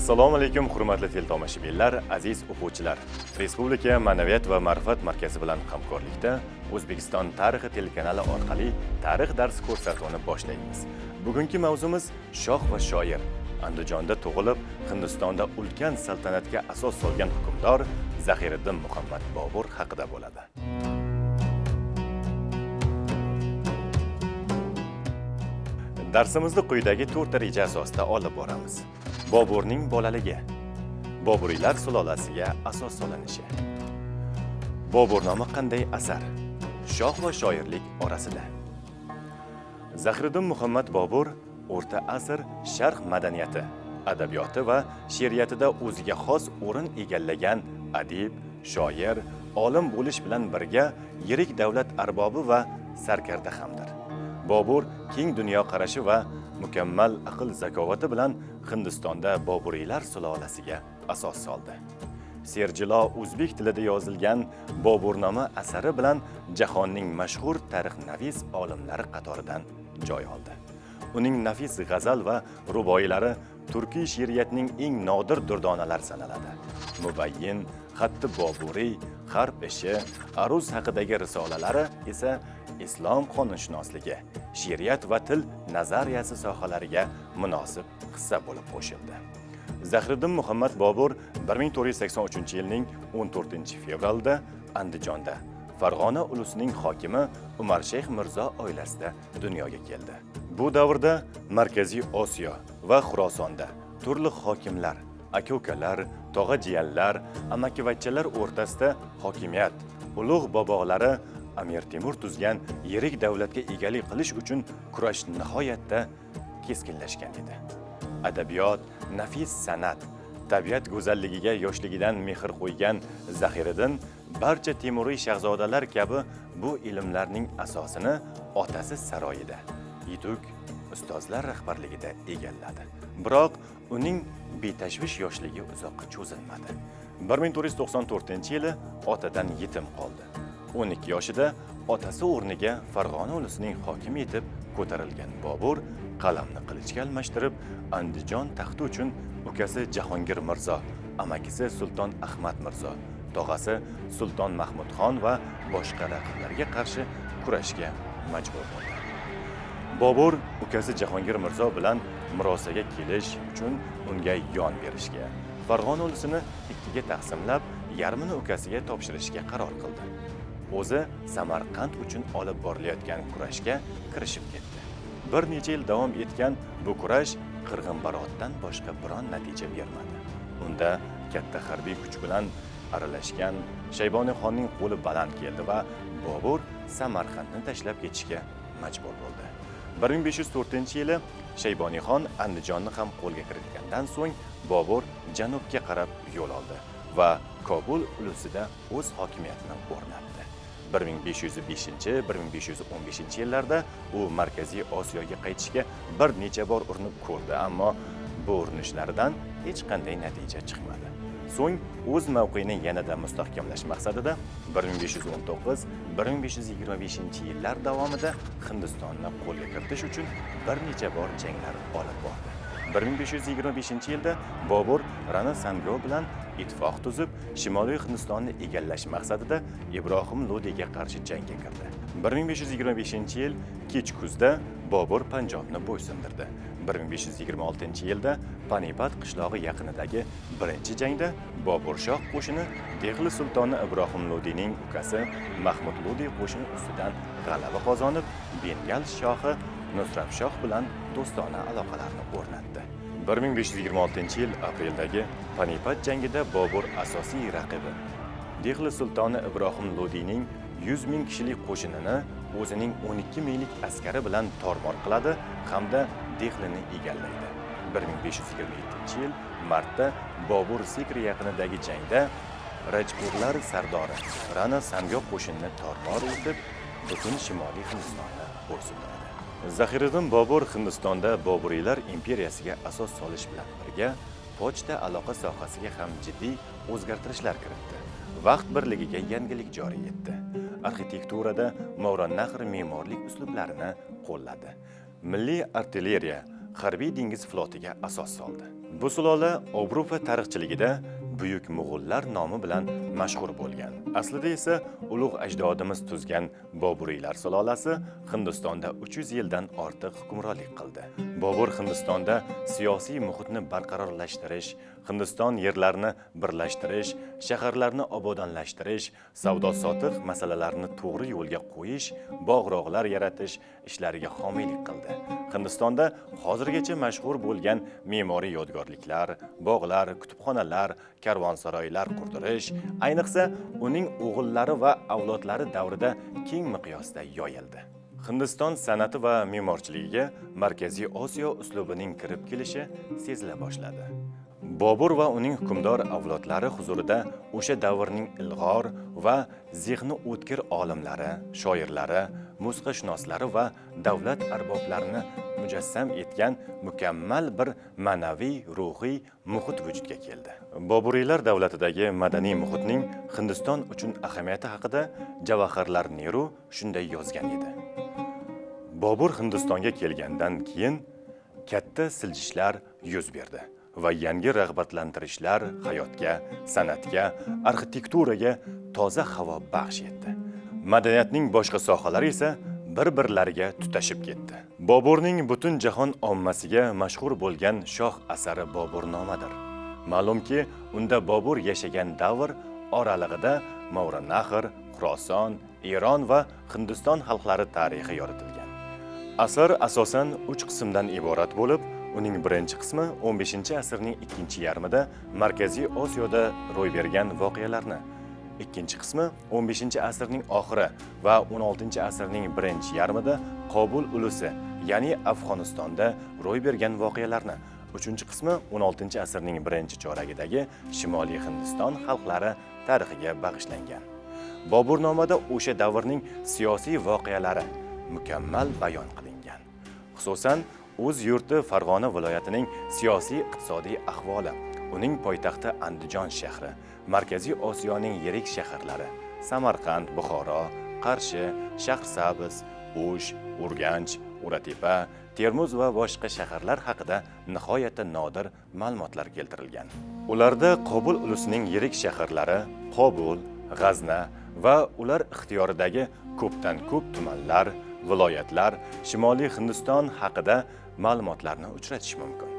Assalomu alaykum, hurmatli teletomoshabinlar, aziz o'quvchilar. Respublika ma'naviyat va ma'rifat markazi bilan hamkorlikda O'zbekiston tarixi telekanali orqali tarix darsi ko'rsatuvini boshlaymiz. Bugungi mavzumiz shoh va shoir. Andijonda tug'ilib, Hindistonda ulkan saltanatga asos solgan hukmdor Zahiriddin Muhammad Bobur haqida bo'ladi. Darsimizni quyidagi to'rtta reja asosida olib boramiz. Boburning bolaligi, Boburiylar sulolasiga asos solinishi, Boburnoma qanday asar, shoh va shoirlik orasida. Zahiriddin Muhammad Bobur o'rta asr sharq madaniyati, adabiyoti va she'riyatida o'ziga xos o'rin egallagan adib, shoir, olim bo'lish bilan birga yirik davlat arbobi va sarkarda hamdir. Bobur keng dunyoqarashi va mukammal aql zakovati bilan Hindistonda Boburiylar sulolasiga asos soldi. Serjilo o'zbek tilida yozilgan Boburnoma asari bilan jahonning mashhur tarixnavis olimlari qatoridan joy oldi. Uning nafis g'azal va ruboiylari turkiy she'riyatning eng nodir durdonalari sanaladi. Mubayyin, Xatti Boburiy, Harb ishi, aruz haqidagi risolalari esa islom qonunshunosligi, she'riyat va til nazariyasi sohalariga munosib hissa bo'lib qo'shildi. Zahiriddin Muhammad Bobur 1483-yilning 14-fevralida Andijonda Farg'ona ulusining hokimi Umarshayx Mirzo oilasida dunyoga keldi. Bu davrda Markaziy Osiyo va Xurosonda turli hokimlar, aka-ukalar, tog'a jiyanlar, amakivachchalar o'rtasida hokimiyat, ulug' bobolari Amir Temur tuzgan yirik davlatga egalik qilish uchun kurash nihoyatda keskinlashgan edi. Adabiyot, nafis san'at, tabiat go'zalligiga yoshligidan mehr qo'ygan Zahiriddin barcha Temuriy shahzodalar kabi bu ilmlarning asosini otasi saroyida yetuk ustozlar rahbarligida egalladi. Biroq uning betashvish yoshligi uzoqqa cho'zilmadi. 1494-yili otadan yetim qoldi. 12 yoshida otasi o'rniga Farg'ona ulusining hokimi etib ko'tarilgan Bobur qalamni qilichga almashtirib, Andijon taxti uchun ukasi Jahongir Mirzo, amakisi Sulton Ahmad Mirzo, tog'asi Sulton Mahmudxon va boshqa raqiblarga qarshi kurashga majbur bo'ldi. Bobur ukasi Jahongir Mirzo bilan murosaga kelish uchun unga yon berishga, Farg'ona ulusini ikkiga taqsimlab, yarmini ukasiga topshirishga qaror qildi. O'zi Samarqand uchun olib borilayotgan kurashga kirishib ketdi. Bir necha yil davom etgan bu kurash qirg'inbarotdan boshqa biron natija bermadi. Unda katta harbiy kuch bilan aralashgan Shayboniy xonning qo'li baland keldi va Bobur Samarqandni tashlab ketishga majbur bo'ldi. 1504-yili Shayboniy xon Andijonni ham qo'lga kiritgandan so'ng Bobur janubga qarab yo'l oldi va Kobul ulusida o'z hokimiyatini o'rnatdi. 1505-1515 yillarda u Markaziy Osiyoga qaytishga bir necha bor urinib ko'rdi, ammo bu urinishlaridan hech qanday natija chiqmadi. So'ng o'z mavqeini yanada mustahkamlash maqsadida 1519-1525 yillar davomida Hindistonni qo'lga kiritish uchun bir necha bor janglar olib bordi. 1525-yilda Bobur Rana Sango bilan ittifoq tuzib, Shimoliy Hindistonni egallash maqsadida Ibrohim Lodiga qarshi jangga kirdi. 1525-yil kech kuzda Bobur Panjobni bo'ysundirdi. 1526-yilda Panipat qishlog'i yaqinidagi birinchi jangda Bobur shoh qo'shini Dehli sultoni Ibrohim Lodining ukasi Mahmud Lodi qo'shini ustidan g'alaba qozonib, Bengal shohi Nusrat shoh bilan do'stona aloqalarni o'rnatdi. 1526-yil apreldagi Panipat jangida Bobur asosiy raqibi Dehli sultoni Ibrohim Lodining 100 ming kishilik qo'shinini o'zining 12 minglik askari bilan tormor qiladi hamda Dehlini egallaydi. 1527-yil martda Bobur Sikri yaqinidagi jangda Rajpurlar sardori Rana Sango qo'shinini tormor etib, butun shimoliy Hindistonni bo'ysundiradi. Zahiriddin Bobur Hindistonda Boburiylar imperiyasiga asos solish bilan birga pochta aloqa sohasiga ham jiddiy o'zgartirishlar kiritdi. Vaqt birligiga yangilik joriy etdi. Arxitekturada Movarounnahr me'morlik uslublarini qo'lladi. Milliy artilleriya, harbiy dengiz flotiga asos soldi. Bu sulola Yevropa tarixchiligida Buyuk Mo'g'ullar nomi bilan mashhur bo'lgan. Aslida esa ulug' ajdodimiz tuzgan Boburiylar sulolasi Hindistonda 300 yildan ortiq hukmronlik qildi. Bobur Hindistonda siyosiy muhitni barqarorlashtirish, Hindiston yerlarini birlashtirish, shaharlarni obodonlashtirish, savdo-sotiq masalalarini to'g'ri yo'lga qo'yish, bog'-rog'lar yaratish ishlariga homiylik qildi. Hindistonda hozirgacha mashhur bo'lgan me'moriy yodgorliklar, bog'lar, kutubxonalar, karvonsaroylar qurdirish, ayniqsa uning o'g'illari va avlodlari davrida keng miqyosda yoyildi. Hindiston san'ati va me'morchiligiga Markaziy Osiyo uslubining kirib kelishi sezila boshladi. Bobur va uning hukmdor avlodlari huzurida o'sha davrning ilg'or va zehni o'tkir olimlari, shoirlari, musiqashunoslari va davlat arboblarini mujassam etgan mukammal bir ma'naviy ruhiy muhit vujudga keldi. Boburiylar davlatidagi madaniy muhitning Hindiston uchun ahamiyati haqida Javaharlal Neru shunday yozgan edi: Bobur Hindistonga kelgandan keyin katta siljishlar yuz berdi va yangi rag'batlantirishlar hayotga, san'atga, arxitekturaga toza havo baxsh etdi. Madaniyatning boshqa sohalari esa bir-birlariga tutashib ketdi. Boburning butun jahon ommasiga mashhur bo'lgan shoh asari Boburnomadir. Ma'lumki, unda Bobur yashagan davr oralig'ida Movarounnahr, Xuroson, Eron va Hindiston xalqlari tarixi yoritilgan. Asar asosan 3 qismdan iborat bo'lib, uning birinchi qismi 15-asrning ikkinchi yarmida Markaziy Osiyoda ro'y bergan voqealarni, ikkinchi qismi 15-asrning oxiri va 16-asrning birinchi yarmida Qobul ulusi, ya'ni Afg'onistonda ro'y bergan voqealarni, uchinchi qismi 16-asrning birinchi choragidagi Shimoliy Hindiston xalqlari tarixiga bag'ishlangan. Boburnomada o'sha davrning siyosiy voqealari mukammal bayon qilingan. Xususan, o'z yurti Farg'ona viloyatining siyosiy iqtisodiy ahvoli, uning poytaxti Andijon shahri, Markaziy Osiyoning yirik shaharlari Samarqand, Buxoro, Qarshi, Shahrisabz, O'sh, Urganch, Uratepa, Termuz va boshqa shaharlar haqida nihoyatda nodir ma'lumotlar keltirilgan. Ularda Qobul ulusining yirik shaharlari Qobul, G'azna va ular ixtiyoridagi ko'pdan ko'p tumanlar, viloyatlar, Shimoliy Hindiston haqida ma'lumotlarni uchratish mumkin.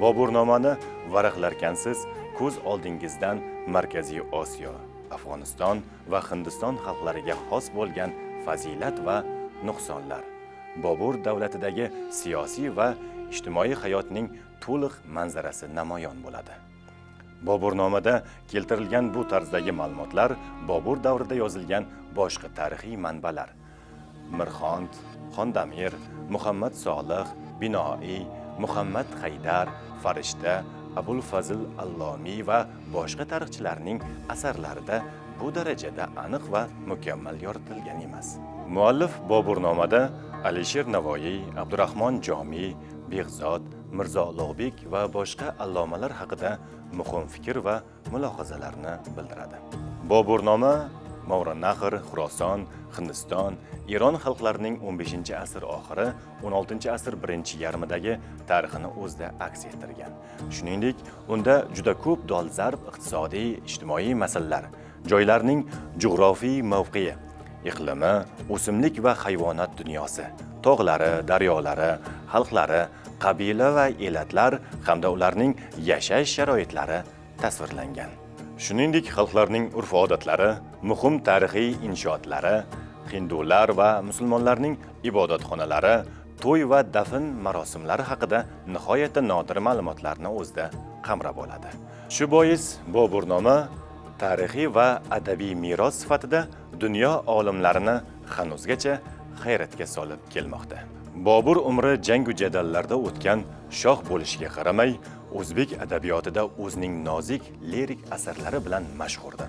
Boburnomani varaqlarkansiz, ko'z oldingizdan Markaziy Osiyo, Afg'oniston va Hindiston xalqlariga xos bo'lgan fazilat va nuqsonlar, Bobur davlatidagi siyosiy va ijtimoiy hayotning to'liq manzarasi namoyon bo'ladi. Boburnomada keltirilgan bu tarzdagi ma'lumotlar Bobur davrida yozilgan boshqa tarixiy manbalar Mirxond, Xondamir, Muhammad Solih, Binoiy, Muhammad Haydar, Farishta, Abul Fazl Allomiy va boshqa tarixchilarning asarlarida bu darajada aniq va mukammal yoritilgan emas. Muallif Boburnomada Alisher Navoiy, Abdurahmon Jomiy, Behzod, Mirzo Ulug'bek va boshqa allomalar haqida muhim fikr va mulohazalarni bildiradi. Boburnoma Movarounnahr, Xuroson, Hindiston, Eron xalqlarining 15-asr oxiri, 16-asr birinchi yarmidagi tarixini o'zida aks ettirgan. Shuningdek, unda juda ko'p dolzarb iqtisodiy, ijtimoiy masalalar, joylarning jug'rofiy mavqei, iqlimi, o'simlik va hayvonot dunyosi, tog'lari, daryolari, xalqlari, qabila va elatlar hamda ularning yashash sharoitlari tasvirlangan. Shuningdek, xalqlarning urf-odatlari, muhim tarixiy inshootlari, hindular va musulmonlarning ibodatxonalari, to'y va dafn marosimlari haqida nihoyatda nodir ma'lumotlarni o'zida qamrab oladi. Shu bois Boburnoma tarixiy va adabiy meros sifatida dunyo olimlarini hanuzgacha hayratga solib kelmoqda. Bobur umri jangu jadallarda o'tgan shoh bo'lishiga qaramay, o'zbek adabiyotida o'zining nozik lirik asarlari bilan mashhurdir.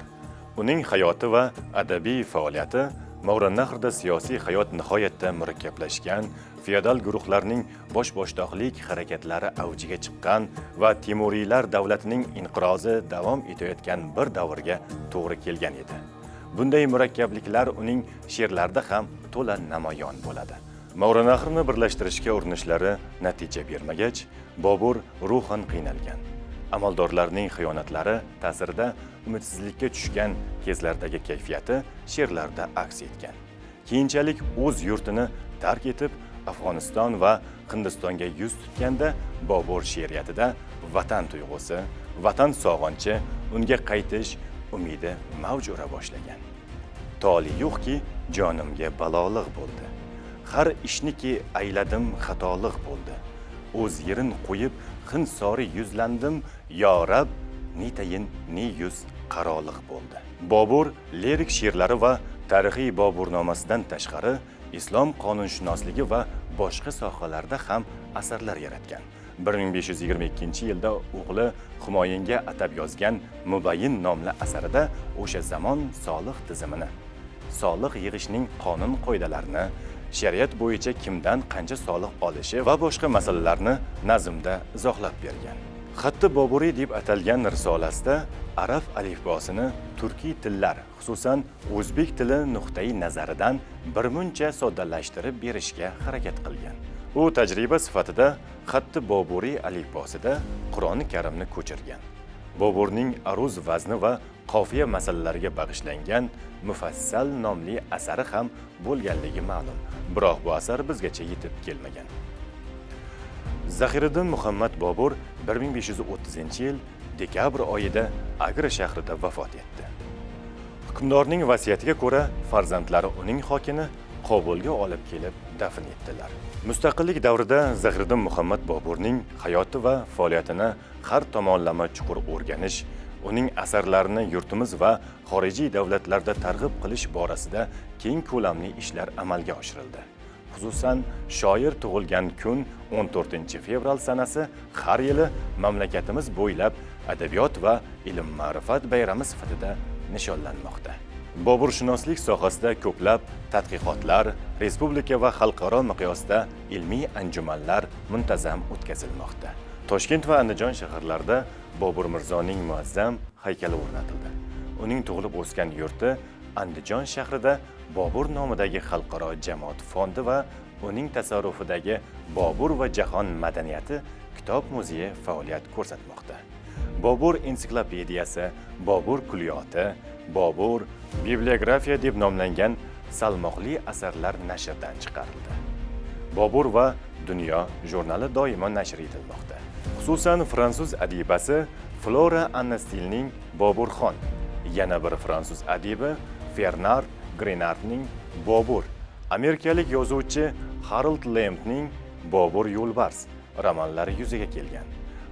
Uning hayoti va adabiy faoliyati Movarounnahrda siyosiy hayot nihoyatda murakkablashgan, feodal guruhlarning boshboshdoqlik harakatlari avjiga chiqqan va Temuriylar davlatining inqirozi davom etayotgan bir davrga to'g'ri kelgan edi. Bunday murakkabliklar uning she'rlarida ham to'la namoyon bo'ladi. Movarounnahrni birlashtirishga urinishlari natija bermagach, Bobur ruhan qiynalgan. Amaldorlarning xiyonatlari ta'sirida umidsizlikka tushgan kezlardagi kayfiyati she'rlarda aks etgan. Keyinchalik o'z yurtini tark etib, Afg'oniston va Hindistonga yuz tutganda Bobur she'riyatida vatan tuyg'usi, vatan sog'inchi, unga qaytish umidi mavj ura boshlagan. Toli yo'qki jonimga baloliq bo'ldi. Har ishniki ayladim xatoliq bo'ldi. O'z yerin qo'yib Hind sori yuzlandim, yo rab, ne tayin ne yuz qaroliq bo'ldi. Bobur lirik she'rlari va tarixiy Boburnomasidan tashqari islom qonunshunosligi va boshqa sohalarda ham asarlar yaratgan. 1522-yilda o'g'li Humoyinga atab yozgan Mubayyin nomli asarida o'sha zamon soliq tizimini, soliq yig'ishning qonun qoidalarini, shariat bo'yicha kimdan qancha soliq olishi va boshqa masalalarni nazmda izohlab bergan. Xatti Boburiy deb atalgan risolasida arab alifbosini turkiy tillar, xususan o'zbek tili nuqtai nazaridan birmuncha soddalashtirib berishga harakat qilgan. U tajriba sifatida Xatti Boburiy alifbosida Qur'oni Karimni ko'chirgan. Boburning aruz vazni va qofiya masalalariga bag'ishlangan Mufassal nomli asari ham bo'lganligi ma'lum. Biroq bu asar bizgacha yetib kelmagan. Zahiriddin Muhammad Bobur 1530-yil dekabr oyida Agra shahrida vafot etdi. Hukmdorning vasiyatiga ko'ra farzandlari uning xokini Qobulga olib kelib dafn etdilar. Mustaqillik davrida Zahiriddin Muhammad Boburning hayoti va faoliyatini har tomonlama chuqur o'rganish, uning asarlarini yurtimiz va xorijiy davlatlarda targ'ib qilish borasida keng ko'lamli ishlar amalga oshirildi. Xususan, shoir tug'ilgan kun 14 fevral sanasi har yili mamlakatimiz bo'ylab adabiyot va ilm ma'rifat bayrami sifatida nishonlanmoqda. Boburshunoslik sohasida ko'plab tadqiqotlar, respublika va xalqaro miqyosda ilmiy anjumanlar muntazam o'tkazilmoqda. Toshkent va Andijon shaharlarida Bobur Mirzoning muazzam haykali o'rnatildi. Uning tug'ilib o'sgan yurti Andijon shahrida Bobur nomidagi xalqaro jamoat fondi va uning tasarrufidagi Bobur va jahon madaniyati kitob muzeyi faoliyat ko'rsatmoqda. Bobur ensiklopediyasi, Bobur kulliyoti, Bobur bibliografiya deb nomlangan salmoqli asarlar nashrdan chiqarildi. Bobur va Dunyo jurnali doimo nashr etilmoqda. Xususan, fransuz adibasi Flora Anna Stilning Boburxon, yana bir fransuz adibi Fernand Grenardning Bobur, amerikalik yozuvchi Harold Lempning Bobur yo'lbars romanlari yuzaga kelgan.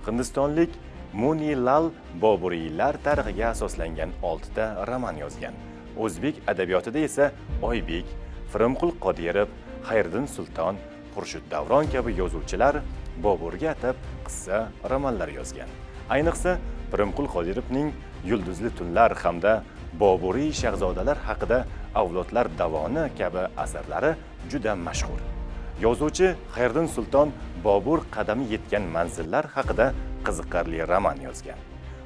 Hindistonlik Muni Lal Boburiylar tarixiga asoslangan oltita roman yozgan. O'zbek adabiyotida esa Oybek, Pirimqul Qodirov, Xayriddin Sulton, Xurshid Davron kabi yozuvchilar Boburga atab qissa, romanlar yozgan. Ayniqsa, Pirimqul Qodirovning Yulduzli tunlar hamda Boburiy shahzodalar haqida Avlodlar davoni kabi asarlari juda mashhur. Yozuvchi Xayriddin Sulton Bobur qadami yetgan manzillar haqida qiziqarli roman yozgan.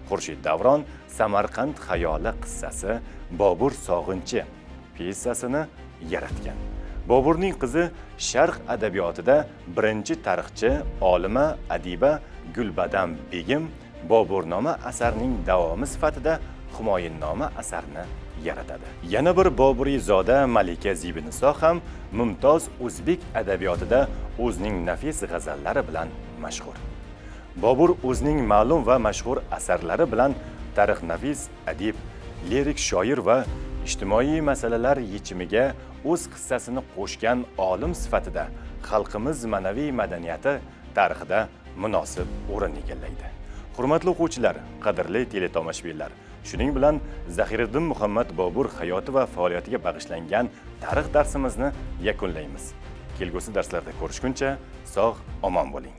Xurshid Davron Samarqand xayoli qissasi, Bobur sog'inchi pyesasini yaratgan. Boburning qizi, sharq adabiyotida birinchi tarixchi olima, adiba Gulbadam begim Boburnoma asarining davomi sifatida Humoyinnoma asarini yaratadi. Yana bir Boburiy zoda Malika Zibiniso ham mumtoz o'zbek adabiyotida o'zining nafis g'azallari bilan mashhur. Bobur o'zining ma'lum va mashhur asarlari bilan tarixnafis adib, lirik shoir va ijtimoiy masalalar yechimiga o'z hissasini qo'shgan olim sifatida xalqimiz ma'naviy madaniyati tarixida munosib o'rin egallaydi. Hurmatli o'quvchilar, qadrli teletomoshabinlar, shuning bilan Zahiriddin Muhammad Bobur hayoti va faoliyatiga bag'ishlangan tarix darsimizni yakunlaymiz. Kelgusi darslarda ko'rishguncha sog' omon bo'ling.